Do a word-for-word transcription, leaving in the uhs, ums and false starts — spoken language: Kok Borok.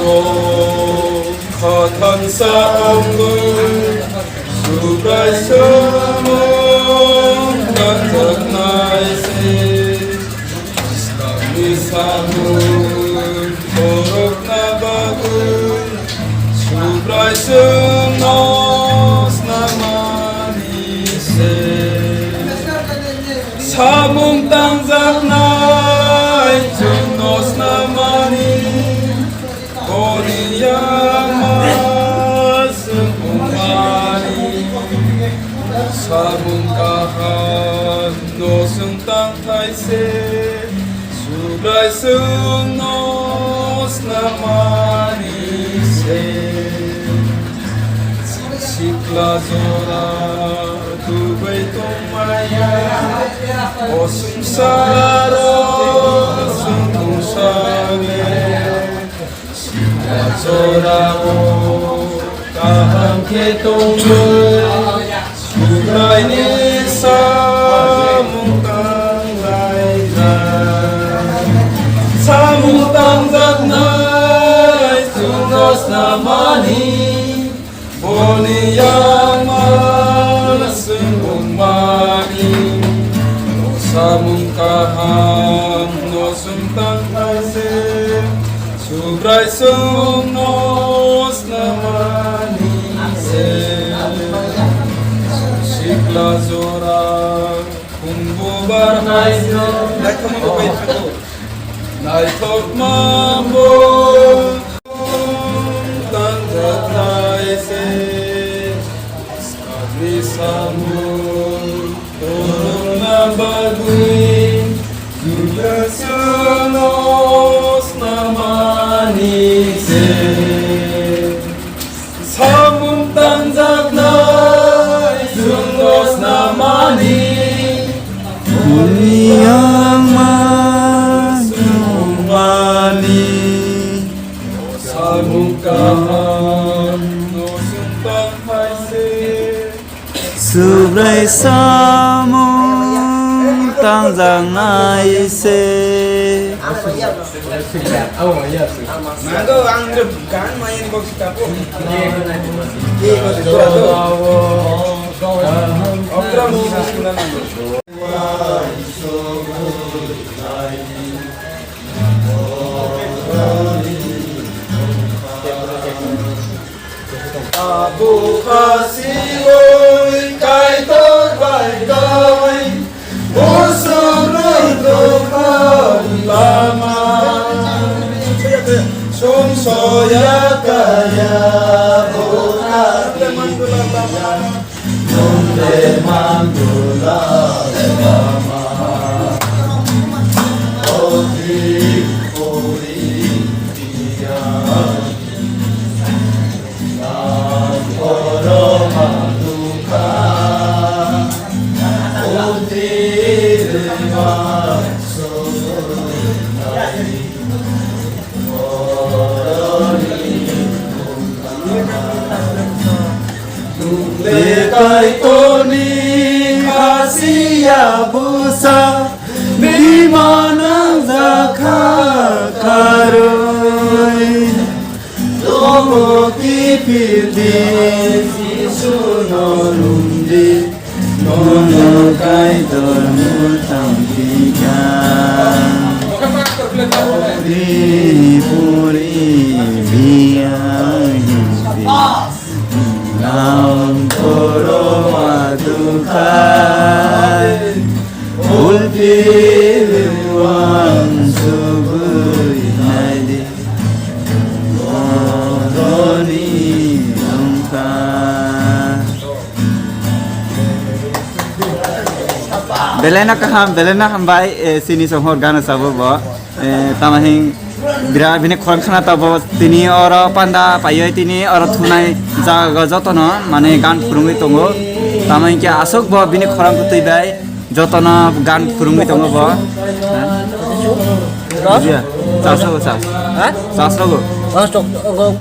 Siklarok khathamsa wngwi Subrai swmung tanjaknai se. Swkangni samung borokna bagwi Subrai chwngno snamani se. Samung tangjaknai chwngno snamani, boni yangma chwng wngmani. Samung kahamno chwng tang thai se, Subrai chwngno snamani se. Sikla jora tubui tongmaya, o swngsaro chwng tongsabe. Sikla jorao kaham khe tongwi, Subraini samung tanglaijak. Samung tangjaknai chwngno snamani, boni yangma chwng wngmani. O samung kahamno chwng tangkha se, Subrai chwngno snamani se. Sikla jora khumbu barnai se. Naithokma bo tangjak nai se. Swkangni samung tongna bagwi Juda chwngno snamani se. Samung tangjaknai chwngno snamani. Boni yangma chwng wngmani. Samung kaham no chwng tang phai se. Subrai samung tangjaknai se. Nanggo, ang nang gan maya ni box kita po. Abo khasiwi Kaitor bai dai, busurwi dukha lama. Sumsoya kaya o kaya. Lekai toni khasiya busa, bima nangjakha kharwi. Tongo kiphildi, Jisu no lumdi, nono Kaitor no tangpikha. Puri puri biya hindi. Nang toro adukhai, ulti wang subui naidi, boroni lungkha. Belai no kaham, belai no hambai, eh, sini sohor gana sabo bo. Eh, tamo hing bira bini khorang khana tabo tini oro panda paiyo tini oro thunai jaga jotono mane gan phurungwi tongo. Tamo hing khe aswk bo bini khorang kwtwi bai jotono gan phurungwi tongo bo. Bujiya? Chasrogo, chas. Ha? Chasrogo. Oh, chok, chok,